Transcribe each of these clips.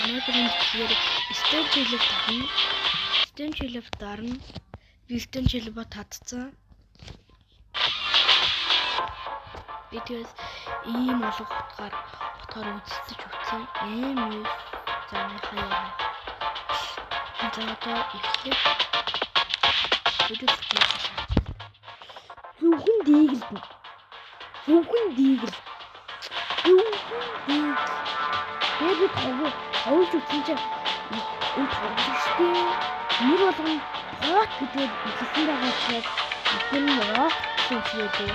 Өнөөдрийн бичлэгээр Stone Chillip татна. Stone Chillip дарна. Би Stone Chillip татцсан. Би тэгээс ийм олон утгаар үзэлцэж үтсэн. M9 за хаяа. За одоо эхлэх. Зөвхөн диигэл. Зөвхөн диигэл. Зөвхөн диигэл. Тэгээ би тоглож үтсэн чинь энэ тоглож штэ. Нэр болгон пот гэдгээр хэлсэн байгаа учраас энэ нь рок гэсэн үг үү?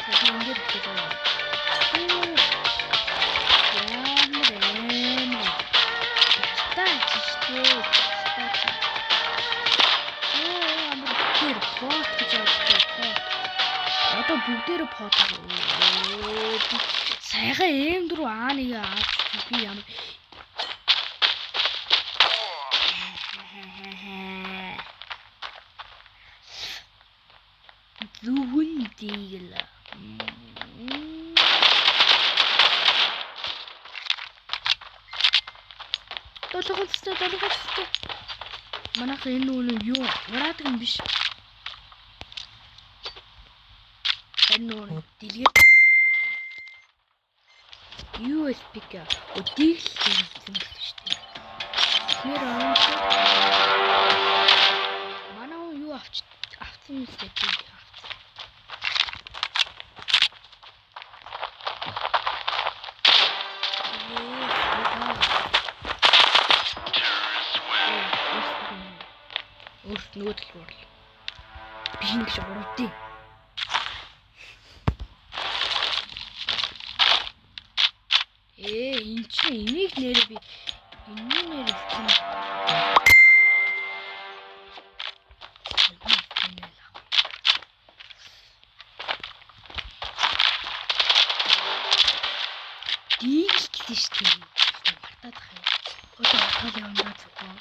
Тэгээд ингэж хэлдэг юм. Ямар амар. Ястаа чи штэ. Ястаа чи. Ямар тэр пот гэж байна. Пот. Одоо бүгдээрээ пот. Сайхан M4 A1 авч би ямар зөвхөн дийл. Долоогоцтой. Манайх энэ нүг юу ураадаг юм биш. Энэ нүг дэлгэр USB-г өдийг л хийсэн гэсэн шүү дээ. Тэгэхээр манай хүн юу авцсан юм бэ тийм авцсан. Өөрт нөгөө тал руу орлоо. Би ингэж урвдیں۔ Энэ чинь энийг нэрээ би энэний нэр хэлсэн. Дийл гэсэн шүү дээ. Мартаад ах юм. Одоо отгол явна зүгөө.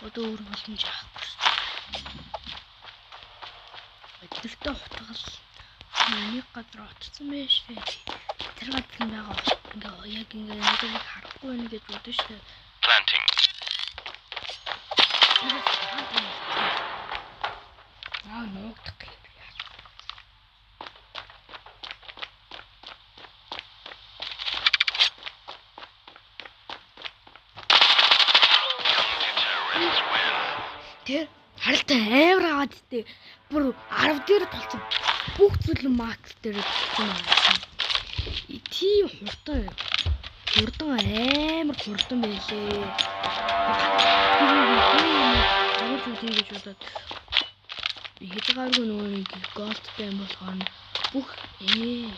Одоо өөр боломж авахгүй шүү дээ. Өдөртөө хутгал нэг газар очсон байж шүү дээ. Тэр газар нь байгаа ингээ яг ингээ нэг харахгүй байна гэж бодсон шүү дээ. Planting. Аа нуугдах гэх юм. Тэр харалтай амар аваад тээ. Бүр 10 дээр толцсон. Бүх зүйл нь макс дээр толцсон байна. Тийм хурдан. Хурдан амар хурдан байлээ. Тэр нэг юм үзье гэж бодоод хязгааргүй нөгөө нэг голдтой юм болохоор бүх би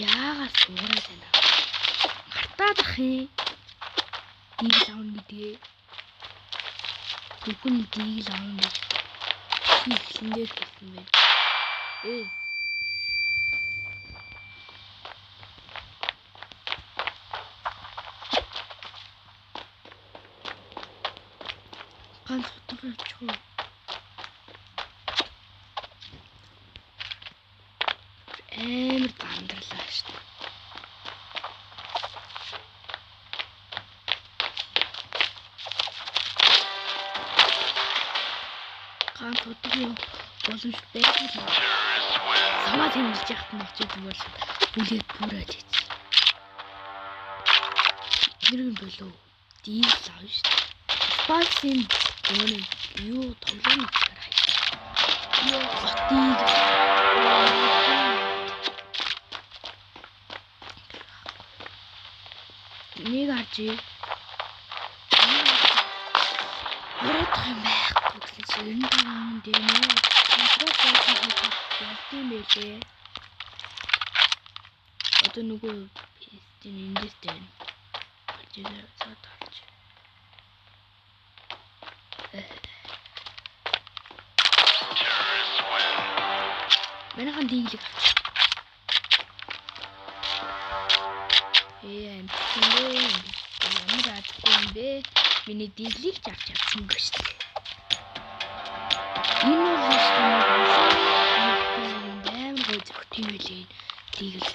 яагаад суураад байна. Мартаад ах юм. Дийл авна гэдгээ. Зөвхөн дийл авна гэж би эхлэн дээр хэлсэн байна. Ганц утга явчих уу? Амар зандарлаа шүү дээ. Ганц утга боломж байдаг л. Самаа тэмдэглэж яхад нь очиж зүгээр үлээд бүрээд хийсэн. Тэр юм болов. Дийл авна шүү дээ. Спайсийн нөгөө юу тоглоом гэхээр хай. Юу отыг нэг харж. Борох юм байхгүй гэсэн чинь 95 юм дээ нөө. Контрол болдсон байлээ. Одоо нөгөө пэстийн эндээс байна. Болж ирээ цаад харж. Манайхан дийлэг авчих. Амтсан. Ямар азгүй юм бэ? Миний дийлийг ч авч явсан гэж шүү дээ. Энэ бол шүү дээ. Амар гой зөвхт юм байлээ. Дийл.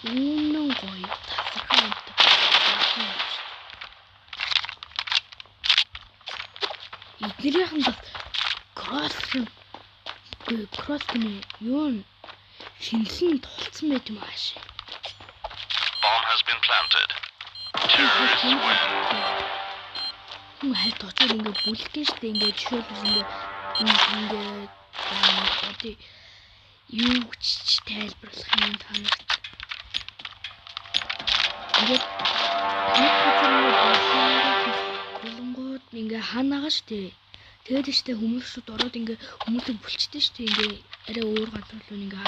Үнэн гоё тасархай юмтай. Эднэрийнх нь бас кросс кросс гэнэ юу н шинэлэн тулцсан байт юм ааш. Bomb has been planted. Terrorists win. Хүн хальт очоод ингээ бүлгэн штэ, ингээ жишээлбэл ингээ ингээ одоо юу гэж тайлбарлах юм та нарт. Ингээд нэг газар ингээ болонгууд ингээ ханаага штэ. Тэгээд штэ хүмүүсүүд ороод ингээ хүмүүсийг бүлчтэй штэ, ингээ арай өөр газар руу ингээ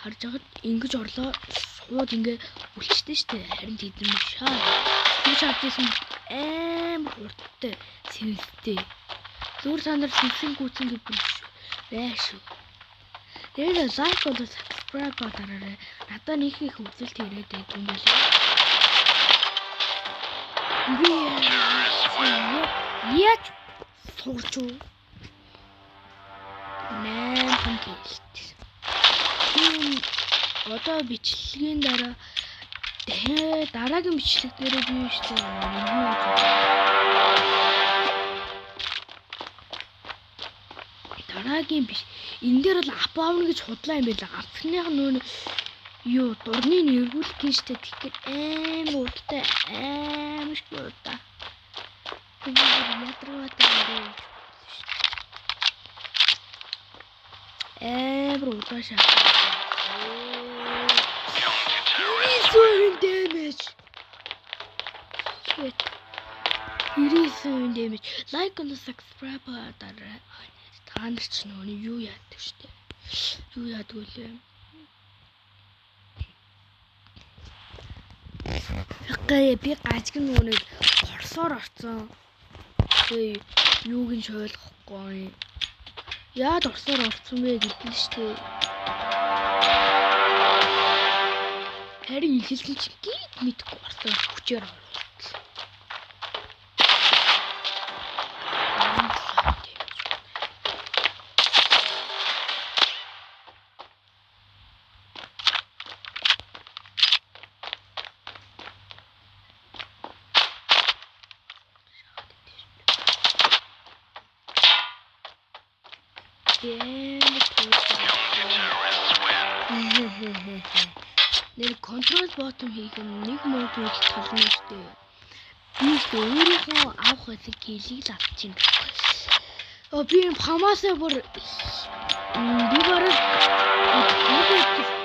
харж агаад ингэж орлоо сууд ингээ бүлчтэй штэ. Харин тэд юм шаа. Тэгж авч исэн амар хурдтай сэнстэй. Зүгээр та нар сэнсэн гүцэн гэдэг байх шүү. Тэгээд лайк болоо subscribe дараарай. Надаа нэг их үзэлт ирээд байдаг юм байна. Би яаж сурч уу? 8 гэлт. Би одоо бичлэгийн дараа дараагийн бичлэг дээрээ би штэ дараагийн биш. Энэ дээр бол ап аавна гэж худлаа юм байла. Апсных нь нөө юу дурны нэргүүлэх гин штэ. Тэгэхээр амар удтай амар шиг удаа. Би ядаргаатай юм амар удаа шаа. 99 damage. Shit. 99 damage. Like and subscribe дараа. Та нар ч нөгөө юу яадаг штэ. Юу яадаг үлээ. Гээ би гажиг нөгөө нэг хорсоор орцсон. Тэгээ юуг нь ойлгохгүй. Яад орсоор орцсон бэ гэдэг нь штэ. Харин илгэлэн чи гид мэдгүй орсоор хүчээр оруулсан. Нэр control button хийх нь нэг муу зүйл толно штэ. Би штэ өөрийнхөө авах байсан килийг л авчихна. Оо би хамаасаа бүр би бараг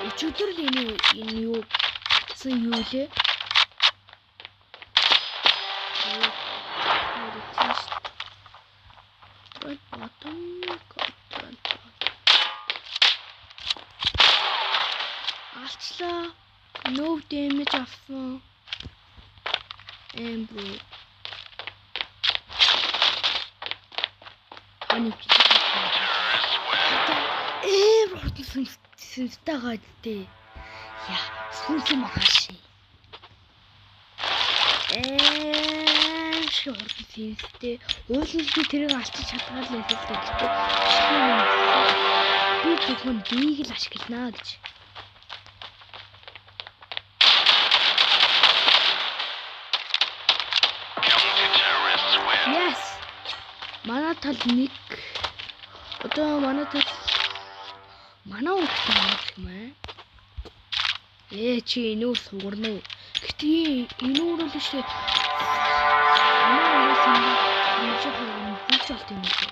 өчигдөр л энэ юу татсан юу лээ. Control button, control button. Алчлаа. No damage авсан. Эмбро. Ханы Эмбро хурдан сүнстэй байгаа дээ. Яа, сүнс юм ааши. Эм шиг хурдан сүнстэй. Уулын би тэрийг алчиж чадгаар л байсан л дээ. Гэхдээ би зөвхөн бийг л ашигланаа гэж. Yes. Манай тал нэг. Одоо манай тал манай өнгөтэй юм аа. Чи энүүр сугарна уу? Гэтэ энүүр л шүү. Манай өнгөөс ингэ хэмжиж болт юм байна.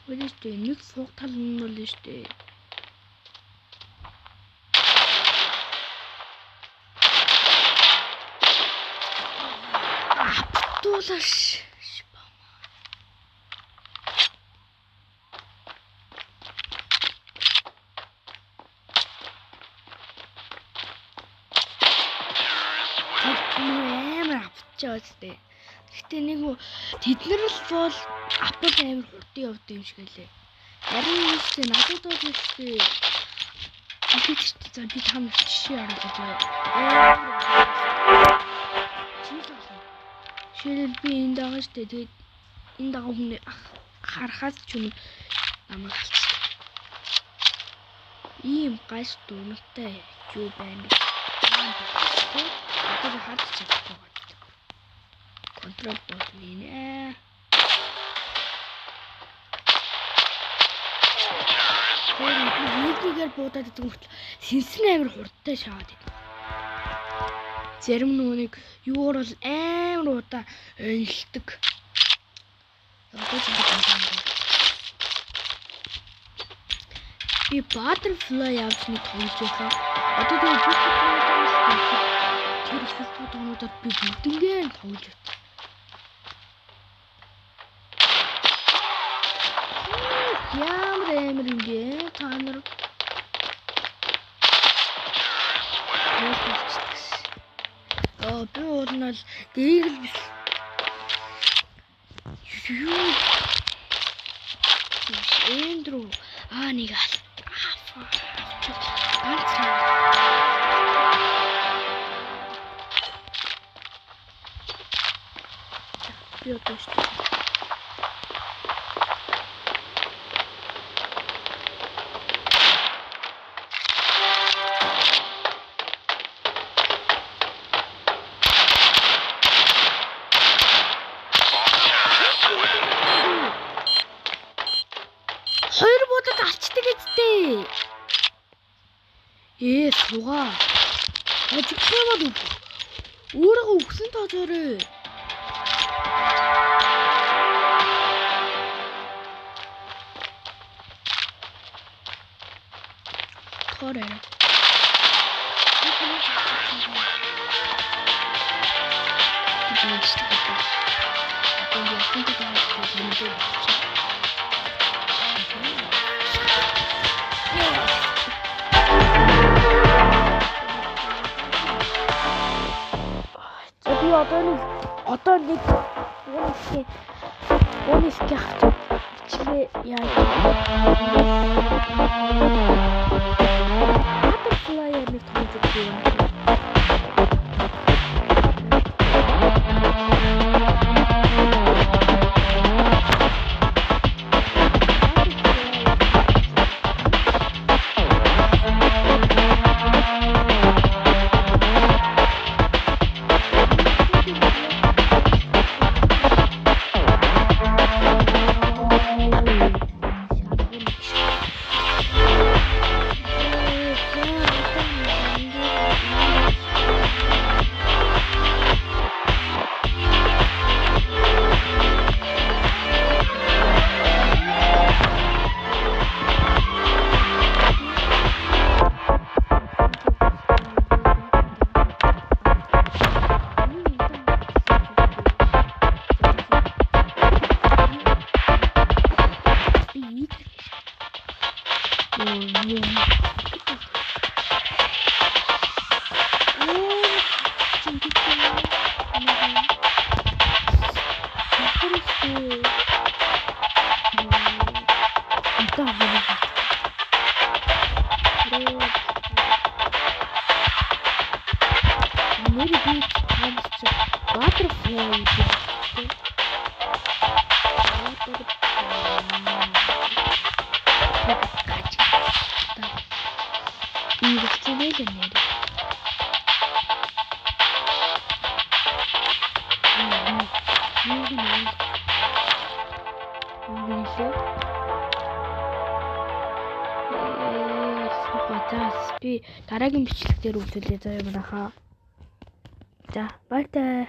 Үгүй шүү дээ. Нэг сууг тал нь бол шүү дээ. Аптуулаш. Амар авчаа үстэй. Гэтэ нэг тэд нар л бол апл амар хурдан явд юм шиг лээ. Харин үстэй надад бол үстэй. Би ч за би та нарт жишээ харуулж байгаа. Жишээлбэл би энд байгаа штэ. Тэгээд энд байгаа хүний харахаас ч юм намайг алчдаг. Ийм гаш дүнтэй юу байна. Одоо би харж чадахгүй байгаа. Control button нэ. Нийтгээр буудаад идэг мөртлөө сэнсэн амар хурдтай шаваад идэг. Зарим нөгөө нэг юугаар бол амар удаа унилдаг. Одоо ч ингэ байна. Би butterfly авч нэг тоглож байлаа. Одоо тэгээ бүх тэр бүх тоглоомнуудад би бүгднгээ нь тоглож байна. Ямар амар юм бэ? Та нар би уурнал дээгэл биш. Юу? Эндрю аа нэг ганц. Би одоо шүү. Хоёр буудад алчдаг гэжтэй. Сугаа. Хожигдсон бол өөрийгөө өгсөн тооцоорой. Тороо. Би одоо нэг ууниск авч бичлээ яа. Butterfly нэг тоглож өгөх юм. Би дараагийн бичлэг дээр үзүүлье заяа манайхаа. За, баяртай.